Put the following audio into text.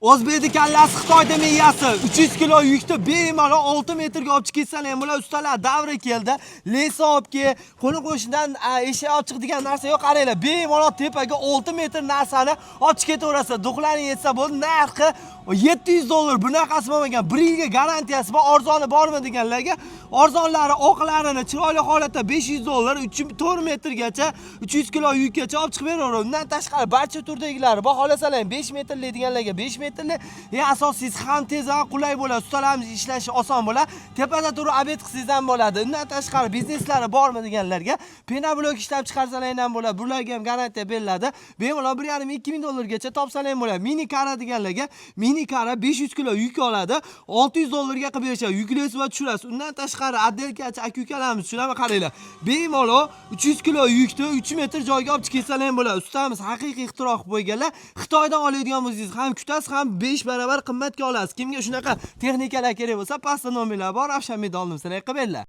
O'zbekni kallasi, Xitoyda miyasi. 300 kilo yukni bemalol 6 metrga olib chiqib ketsalar ham bular. Ustalar, davri keldi. Леса olib kel, qo'ni qo'shnidan eshak olib chiq degan narsa yo'q. Qaranglar, bemalol tepaga 6 metr narsani olib chiqib ketaverasizlar. Дух laring yetsa bo'ldi. Narxi 700 dollar. Bunaqasi bo'lmagan. 1 yilga garantiyasi bor. Arzoni bormi deganlarga, arzonlari oqlarini chiroyli holatda 500 dollar, 3 4 metrgacha, 300 kilo yukkacha olib chiqib beraveradi. Undan tashqari barcha turdagilari bor. Xohlasalar ham 5 metrli deganlarga 5 metrli. Eng asosiysi, ham tez, ham qulay bo'ladi. Ustalarimiz ishlashi oson bo'ladi. Tepada turib обед qilsangiz ham bo'ladi. Undan tashqari bizneslari bormi deganlarga, пеноблок ishlab chiqarsalar ham bo'ladi. Bularga ham garantiya beriladi. Bemalol 1,5-2 ming dollargacha topsalar ham bo'ladi. Mini kara deganlarga, mini kara 500 kilo yuk oladi. 600 dollarga qilib berishadi. Yuklaysiz va tushirasiz. Undan tashqari отделка chi aka ukalarimiz tushunami, qaranglar. Bemalol 300 kilo yukni 3 metr joyga olib chiqib ketsalar ham bo'ladi. Ustamiz haqiqiy ixtiro qilib qo'yganlar. Xitoydan oladigan bo'lsangiz ham kutasiz, ham 5 barobar qimmatga olasiz. Kimga shunaqa texnikalar kerak bo'lsa, pastda nomerlar bor, Ravshan oldim, sizlarga qilib beringlar.